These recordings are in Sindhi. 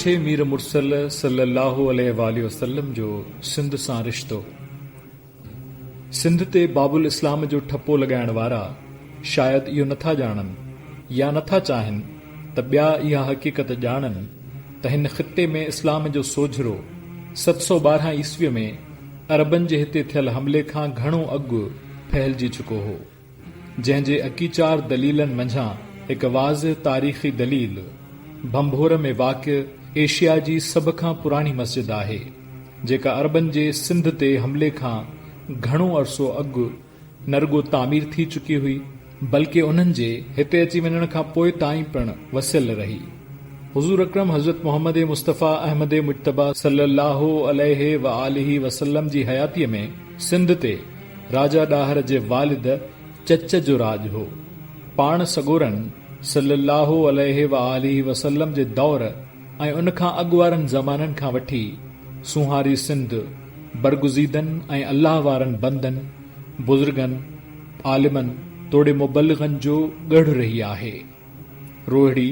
مٺي مير مرسل صلّي اللّٰه عليه واٰله وسلّم جو سنڌ سان رشتو. سنڌ تي باب الاسلام جو ٺپو لڳائڻ وارا شايد اهو نٿا ڄاڻن يا نٿا چاهين ته ٻيا اها حقيقت ڄاڻن ته هن خطي ۾ اسلام جو سوجهرو 712 عيسويء ۾ عربن جي هتي ٿيل حملي کان گهڻو اڳ ڦهلجي چڪو هو. جنهن جي اڪيچار دليلن منجهان هڪ واضح تاريخي دليل ڀنڀور ۾ واقع ايشيا جي سڀ کان پراڻي مسجد آهي، جيڪا عربن جي سنڌ تي حملي کان گهڻو عرصو اڳ نه رڳو تعمير ٿي چڪي هئي، بلڪه انهن جي هتي اچي وڃڻ کان پوء تائين پڻ وسيل رهي. حضور اڪرم حضرت محمد مصطفيٰ احمد مجتبيٰ صلّي اللّٰه عليه واٰله وسلّم جي حياتيء ۾ سنڌ تي راجا ڏاهر جي والد چچ جو راڄ هو. پاڻ سڳورن صلّي اللّٰه عليه واٰله وسلّم جي دور ۽ ان کان اڳ وارن زمانن کان وٺي سونهاري سنڌ برگزيدن ۽ الله وارن بندن، بزرگن، عالمن توڙي مبلغن جو ڳڙهه رهي آهي. روهڙي،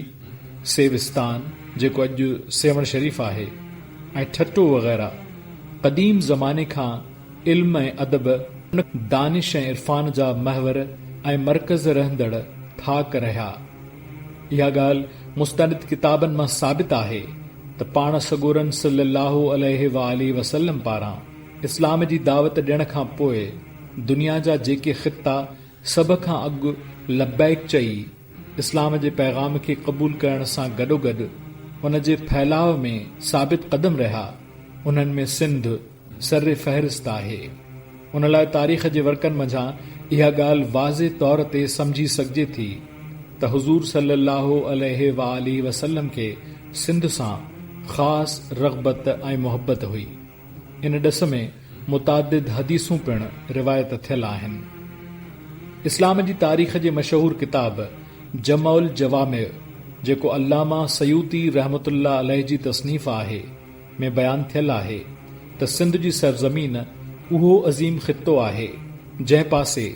سيوستان، جيڪو اڄ سيوهڻ شريف آهي، ۽ ٺٽو وغيره قديم زماني کان علم ۽ ادب، دانش ۽ عرفان جا محور ۽ مرڪز رهندڙ ٿاڪ رهيا. اها ڳالهه مستند ڪتابن مان ثابت آهي ته پاڻ سڳورن صلّي اللّٰه عليه واٰله وسلّم پاران اسلام جي دعوت ڏيڻ کان پوء دنيا جا جيڪي خطا سڀ کان اڳ لبيڪ چئي اسلام جي پيغام کي قبول ڪرڻ سان گڏوگڏ ان جي ڦهلاء ۾ ثابت قدم رهيا، انهن ۾ سنڌ سر فهرست آهي. ان لاء تاريخ جي ورقن منجهان اها ڳالهه واضح طور تي سمجهي سگهجي ٿي ته حضور صلي الله عليه واٰله وسلم کي سنڌ سان خاص رغبت ۽ محبت هئي. ان ڏس ۾ متعدد حديثون پڻ روايت ٿيل آهن. اسلام جي تاريخ جي مشهور ڪتاب جمع الجوامع جيڪو علامه سيوطي رحمة الله عليه جي تصنيف آهي ۾ بيان ٿيل آهي ته سنڌ جي سرزمين اهو عظيم خطو آهي جنهن پاسي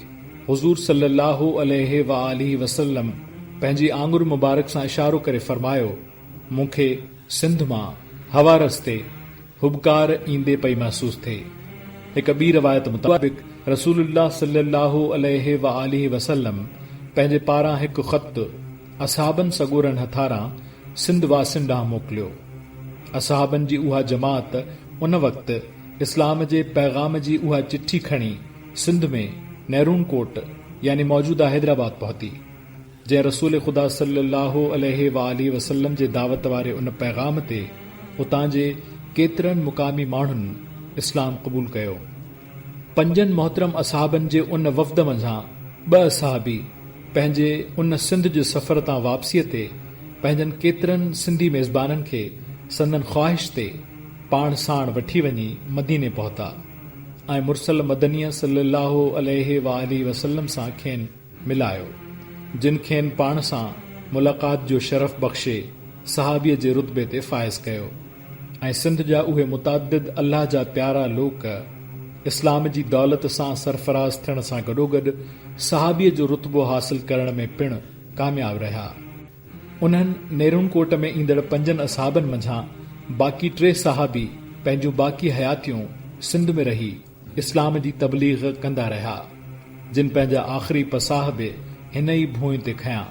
حضور صلي الله عليه واٰله وسلم پنهنجي آڱر مبارڪ سان اشارو ڪري فرمايو مون کي سنڌ مان هوا رستي هٻڪار ايندي پئي محسوس ٿئي. هڪ ٻي روايت مطابق رسول الله صلي الله عليه واٰله وسلم پنهنجي پاران هڪ خط اصحابن سڳورن هٿاران سنڌ واسين ڏانهن موڪليو. اصحابن جي اها جماعت ان وقت اسلام جي پيغام جي اها چٺي کڻي سنڌ ۾ نيرون ڪوٽ يعني موجوده حيدرآباد پهتي. جنهن رسول خدا صلّي اللّٰه عليه واٰله وسلّم جي دعوت واري ان پيغام تي اتان جي ڪيترن مقامي ماڻهن اسلام قبول ڪيو. پنجن محترم اصحابن جي ان وفد منجهان ٻه اصحابي پنهنجي ان سنڌ جي سفر تان واپسيء تي پنهنجن ڪيترن سنڌي ميزبانن کي سندن خواهش تي پاڻ ساڻ وٺي وڃي مديني پهتا ۽ مرسل مدنيء صلّي اللّٰه عليه واٰله وسلّم سان کين ملايو، جن کين پاڻ سان ملاقات جو شرف بخشي صحابيء جي رتبي تي فائز ڪيو ۽ سنڌ جا اهي متعدد الله جا پيارا لوڪ اسلام جي دولت سان سرفراز ٿيڻ سان گڏوگڏ صحابيء جو رتبو حاصل ڪرڻ ۾ پڻ ڪامياب رهيا. انهن نيرون ڪوٽ ۾ ايندڙ پنجن اصحابن منجهان باقي ٽي صحابي پنهنجون باقي حياتيون سنڌ ۾ رهي اسلام جي تبليغ ڪندا رهيا، جن پنهنجا آخري پساهه به هن ئي ڀونء تي کنيا.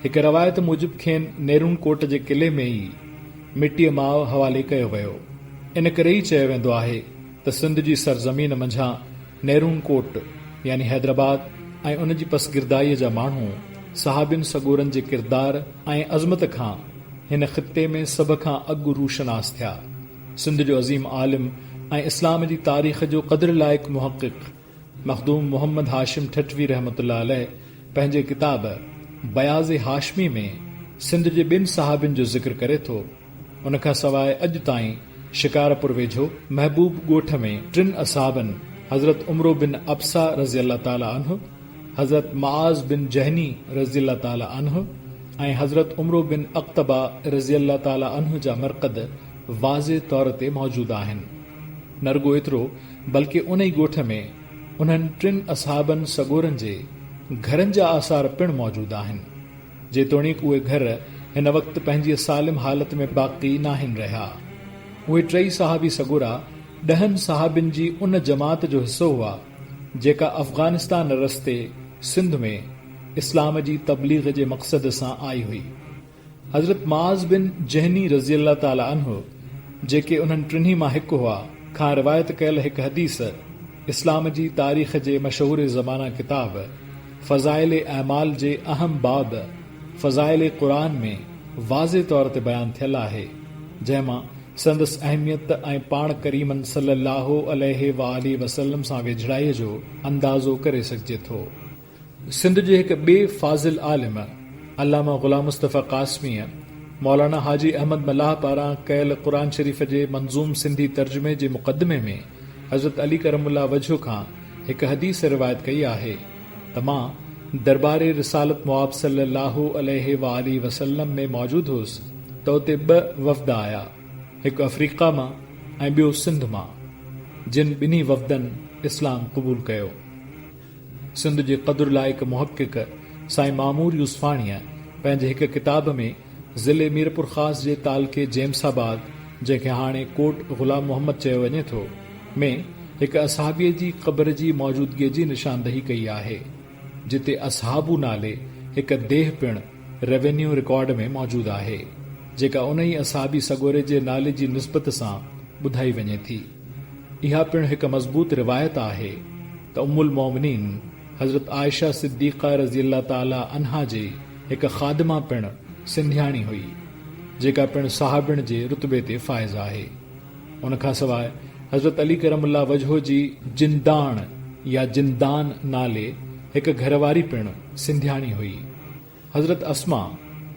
هڪ روايت موجب کين نيرون ڪوٽ جي قلعي ۾ ئي مٽيء ماء حوالي ڪيو ويو. ان ڪري ئي چيو ويندو آهي ته سنڌ جي سرزمين منجهان نيرون ڪوٽ يعني حيدرآباد ۽ ان جي پسگردائيء جا ماڻهو صحابين سڳورن جي ڪردار ۽ عظمت کان هن خطي ۾ سڀ کان اڳ روشناس ٿيا. سنڌ جو عظيم عالم ۽ اسلام جي تاريخ جو قدر لائق محقق مخدوم محمد هاشم ٺٽوي رحمة الله عليه پنهنجي ڪتاب بياض هاشمي ۾ سنڌ جي ٻن صحابين جو ذڪر ڪري ٿو. ان کان سواء اڄ تائين شڪارپور ويجهو محبوب ڳوٺ ۾ ٽن اصحابن حضرت عمرو بن عبسه رضي الله تعالٰي عنه، حضرت معاذ بن جهني رضي الله تعالٰي عنه ۽ حضرت عمرو بن اقطبه رضي الله تعالٰي عنه جا مرقد واضح طور تي موجود آهن. نه رڳو ايترو بلڪه ان ئي ڳوٺ ۾ انهن ٽن اصحابن سڳورن جي گهرن جا آثار پڻ موجود آهن. جيتوڻيڪ اهي گهر هن وقت پنهنجي سالم حالت ۾ باقي ناهن رهيا. اهي ٽئي صحابي سڳورا ڏهن صحابين جي ان جماعت جو حصو هئا، جيڪا افغانستان رستي سنڌ ۾ اسلام جي تبليغ جي مقصد سان آئي هئي. حضرت معاذ بن جهني رضي الله تعالٰي عنه، جيڪي انهن ٽنهي مان هڪ هئا، کان روايت ڪيل هڪ حديث اسلام جي تاريخ جي مشهور زمانه ڪتاب فضائل اعمال جي اهم باب فضائل قرآن ۾ واضح طور تي بيان ٿيل آهي، جنهن مان سندس اهميت ۽ پاڻ ڪريمن صلّي اللّٰه عليه واٰله وسلّم سان ويجهڙائيء جو اندازو ڪري سگهجي ٿو. سنڌ جي هڪ ٻئي فاضل عالم علامه غلام مصطفيٰ قاسميء مولانا حاجي احمد ملاح پاران ڪيل قرآن شريف جي منظوم سنڌي ترجمي جي مقدمي ۾ حضرت علي ڪرم الله وجهه کان هڪ حديث روايت ڪئي آهي ته مان دربار رسالت مآب صلّي اللّٰه عليه واٰله وسلّم ۾ موجود هوس ته اتي ٻه وفد آيا، هڪ افريقا مان ۽ ٻيو سنڌ مان، جن ٻنهي وفدن اسلام قبول ڪيو. سنڌ جي قدر لائق محقق سائين معمور يوسفاڻيء پنهنجي هڪ ڪتاب ۾ ضلعي ميرپورخاص جي تعلقي جيمس آباد، جنهن کي هاڻي ڪوٽ غلام محمد چيو وڃي ٿو، ۾ هڪ اصحابيء جي قبر جي موجودگيء جي نشاندهي ڪئي آهي، جتي اصحابو نالي هڪ ديهه پڻ روينيو رڪارڊ ۾ موجود آهي، جيڪا ان ئي اصحابي سڳوري جي نالي جي نسبت سان ٻڌائي وڃي ٿي. اها پڻ هڪ مضبوط روايت آهي ته ام المومنين حضرت عائشه صديقه رضي الله تعالٰي عنها جي هڪ خادمه پڻ سنڌياڻي هئي، جيڪا پڻ صحابڻ جي رتبي تي فائز آهي. ان کان سواء حضرت علي ڪرم الله وجهه جي جنداڻ يا جندان نالي هڪ گهرواري پڻ سنڌياڻي هئي. حضرت اسماء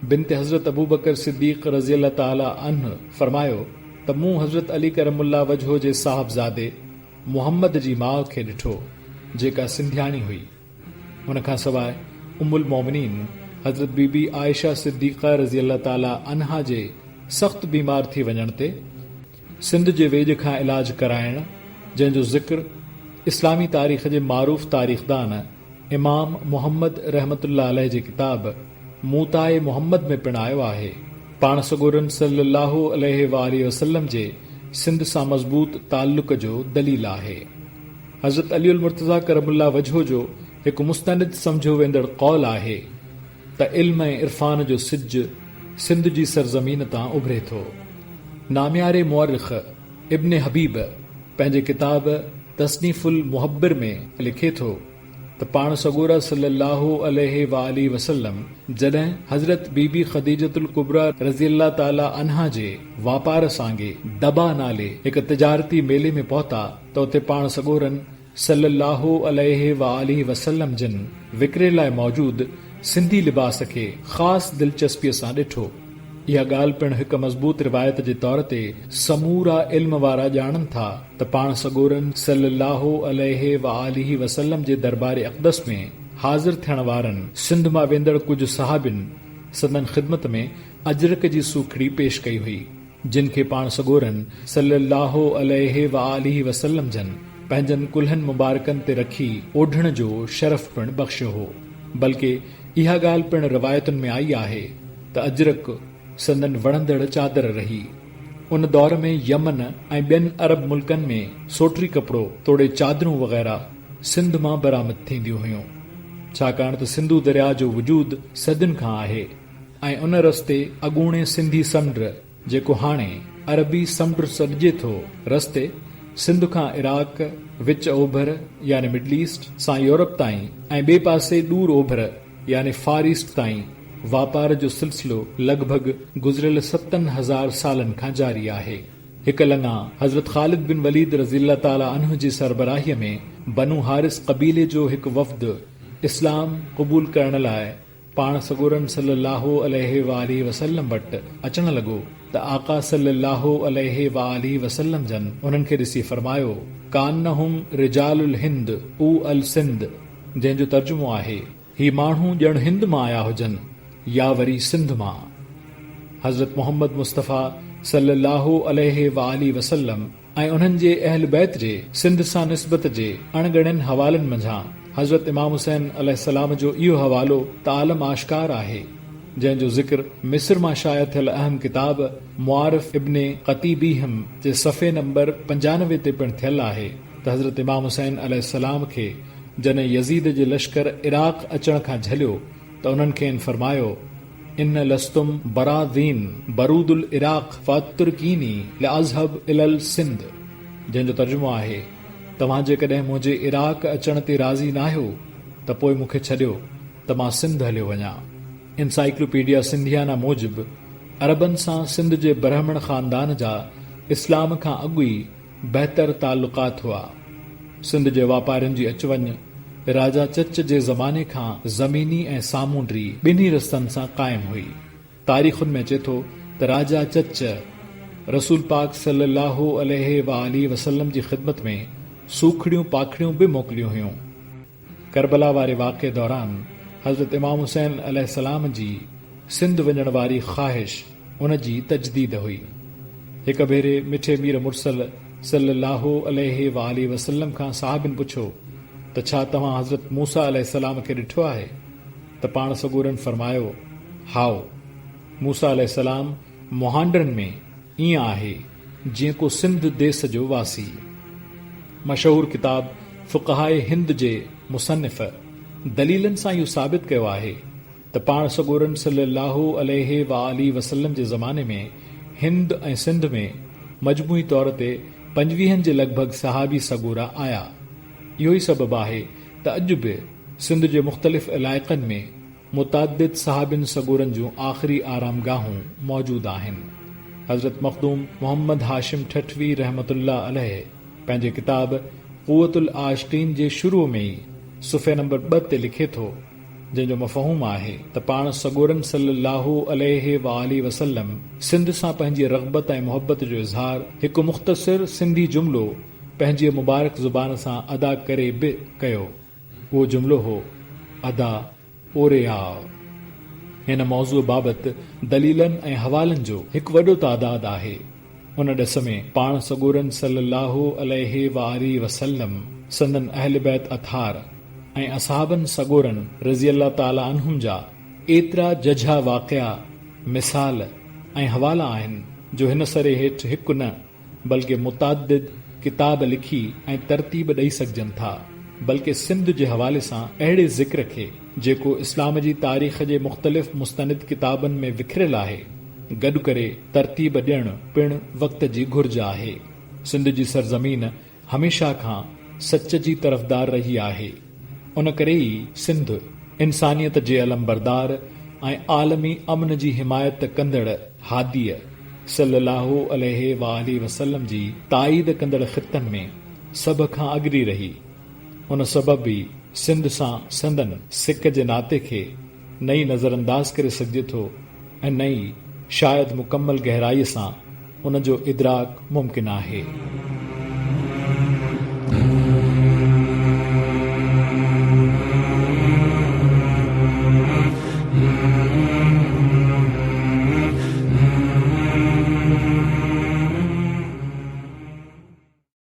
بنت حضرت ابوبڪر صديق رضي الله تعالٰي عنه فرمايو ته مون حضرت علي ڪرم الله وجهه جي صاحبزادي محمد جي ماء کي ڏٺو جيڪا سنڌياڻي هئي. ان کان سواء ام المومنين حضرت بي بي عائشه صديقه رضي الله تعالٰي عنها جي سخت بيمار ٿي وڃڻ تي سنڌ جي ويڄ کان علاج ڪرائڻ جنهن جو ذڪر اسلامي تاريخ جي معروف تاريخدان امام محمد رحمة الله عليه جي ڪتاب موطاء محمد ۾ پڻ آيو آهي. پاڻ سڳورن صلّي اللّٰه عليه واٰله وسلّم جي سنڌ سان مضبوط تعلق جو دليل آهي. حضرت علي المرتضيٰ ڪرم الله وجهه جو هڪ مستند سمجهيو ويندڙ قول آهي ته علم ۽ عرفان جو سج سنڌ جي سرزمين تان اڀري ٿو. نامياري مؤرخ ابن حبيب پنهنجي ڪتاب تصنيف المحبر ۾ لکي ٿو ته پاڻ سڳورا صلّي اللّٰه عليه واٰله وسلّم جڏهن حضرت بي بي خديجة الڪبريٰ رضي الله تعالٰي عنها جي واپار سانگي دبا نالي هڪ تجارتي ميلي ۾ پهتا ته اتي پاڻ سڳورن صلّي اللّٰه عليه واٰله وسلّم جن وڪري لاء موجود سنڌي لباس کي خاص دلچسپيء سان ڏٺو. اها ڳالهه پڻ هڪ مضبوط روايت جي طور تي سمورا علم وارا ڄاڻن ٿا ته پاڻ سڳورن صلّي اللّٰه عليه واٰله وسلّم جي دربار اقدس ۾ حاضر ٿيڻ وارن سنڌ مان ويندڙ ڪجهه صحابين سندن خدمت ۾ اجرڪ جي سوکڙي پيش ڪئي هئي جن کي پاڻ سڳورن صلّي اللّٰه عليه واٰله وسلّم جن پنهنجن ڪلهن مبارڪن تي رکي اوڍڻ جو شرف پڻ بخشيو هو بلڪه اها ڳالهه پڻ روايتن ۾ آئي آهي ته اجرڪ سندن وڻندڙ چادر رهي. ان دور ۾ يمن ۽ ٻين عرب ملڪن ۾ سوٽري ڪپڙو توڙي چادرون وغيره سنڌ مان برآمد ٿينديون هيون. ڇاڪاڻ ته سنڌو درياء جو وجود صدين کان آهي ۽ ان رستي اڳوڻي سنڌي سمنڊ جيڪو هاڻي عربي سمنڊ سڏجي ٿو، رستي سنڌ کان عراق، وچ اوڀر يعني مڊل ايسٽ، سان يورپ تائين ۽ ٻئي پاسي ڏور اوڀر يعني فار ايسٽ تائين واپار جو سلسلو لڳ ڀڳ گذريل 7000 سالن کان جاري آهي. هڪ لڱا حضرت خالد بن وليد رضي الله تعالٰي عنه جي سربراهيء ۾ بنو حارث قبيلي جو هڪ وفد اسلام قبول ڪرڻ لاء پاڻ سڳورن صلّي اللّٰه عليه واٰله وسلّم وٽ اچڻ لڳو ته آقا صلّي اللّٰه عليه واٰله وسلّم جن انهن کي ڏسي فرمايو، ڪانهم رجال الهند او السند جنهن جو ترجمو آهي، هي ماڻهو ڄڻ هند مان آيا هجن يا وري سنڌ مان. حضرت محمد مصطفيٰ صلّي اللّٰه عليه واٰله وسلّم ۽ انهن جي اهل بيت جي سنڌ سان نسبت جي اڻ ڳڻين حوالن منجهان حضرت امام حسين عليه السلام جو اهو حوالو ته عالم آشڪار آهي. جنهن جو ذڪر مصر مان شايع ٿيل اهم ڪتاب معارف ابن قتيبيهم جي صفحي نمبر 95 تي پڻ ٿيل آهي ته حضرت امام حسين عليه السلام کي جڏهن يزيد جي لشڪر عراق اچڻ کان جهليو ته انهن کين فرمايو، ان لستم براضين برود العراق فاترڪيني لاذهب الي السنڌ جنهن جو ترجمو آهي، توهان جيڪڏهن منهنجي عراق اچڻ تي راضي ناهيو ته پوء مون کي ڇڏيو ته مان سنڌ هليو وڃان. انسائيڪلوپيڊيا سنڌيانا موجب عربن سان سنڌ جي برهمڻ خاندان جا اسلام کان اڳ ئي بهتر تعلقات هئا. سنڌ جي واپارين جي اچ وڃ راجا چچ جي زماني کان زميني ۽ سامونڊي ٻنهي رستن سان قائم هئي. تاريخن ۾ اچي ٿو ته راجا چچ رسول پاڪ صلي الله عليه واٰله وسلم جي خدمت ۾ سوکڙيون پاکڙيون به موڪليون هيون. ڪربلا واري واقعي دوران حضرت امام حسين عليه السلام جي سنڌ وڃڻ واري خواهش ان جي تجديد هئي. هڪ ڀيري مٺي مير مرسل صلي الله عليه واٰله وسلم کان صحابين پڇيو ته ڇا توهان حضرت موسيٰ عليه السلام کي ڏٺو آهي؟ ته پاڻ سڳورن فرمايو، هائو! موسيٰ عليه السلام مهانڊن ۾ ائين آهي جيئن ڪو سنڌ ديس جو واسي. مشهور ڪتاب فقهاء هند جي مصنف دليلن سان اهو ثابت ڪيو آهي ته پاڻ سڳورن صلي الله عليه واٰله وسلم جي زماني ۾ هند ۽ سنڌ ۾ مجموعي طور تي پنجويهن جي لڳ ڀڳ صحابي سڳورا آيا. اهو ئي سبب آهي ته اڄ به سنڌ جي مختلف علائقن ۾ متعدد صحابين سڳورن جون آخري آرامگاهون موجود آهن. حضرت مخدوم محمد هاشم ٺٽوي رحمة الله عليه پنهنجي ڪتاب قوت العاشقين جي شروع ۾ ئي صفحي نمبر 2 تي لکي ٿو، جنهن جو مفهوم آهي ته پاڻ سڳورن صلّي اللّٰه عليه واٰله وسلّم سنڌ سان پنهنجي رغبت ۽ محبت جو اظهار هڪ مختصر سنڌي جملو پنهنجي مبارڪ زبان سان ادا ڪري به ڪيو. اهو جملو هو، ادا اوري آء. هن موضوع بابت دليلن ۽ حوالن جو هڪ وڏو تعداد آهي. ان ڏس ۾ پاڻ سڳورن صلّي اللّٰه عليه واٰله وسلّم، سندن اهل بيت اطهار ۽ اصحابن سڳورن رضي الله تعالٰي عنهم جا ايترا ججها واقعا، مثال ۽ حوالا آهن جو هن سري هيٺ هڪ نه بلڪه متعدد ڪتاب لکي ۽ ترتيب ڏئي سگهجن ٿا، بلڪه سنڌ جي حوالي سان اهڙي ذڪر کي، جيڪو اسلام جي تاريخ جي مختلف مستند ڪتابن ۾ وکريل آهي، گڏ ڪري ترتيب ڏيڻ پڻ وقت جي گهرج آهي. سنڌ جي سرزمين هميشه کان سچ جي طرفدار رهي آهي، ان ڪري ئي سنڌ انسانيت جي علمبردار ۽ عالمي امن جي حمايت ڪندڙ هاديء صلّي اللّٰه عليه واٰله وسلّم جي تائيد ڪندڙ خطن ۾ سڀ کان اڳري رهي. ان سبب ئي سنڌ سان سندن سڪ جي ناتي کي نه ئي نظرانداز ڪري سگهجي ٿو ۽ نه ئي شايد مڪمل گهرائيء سان ان جو ادراڪ ممڪن آهي.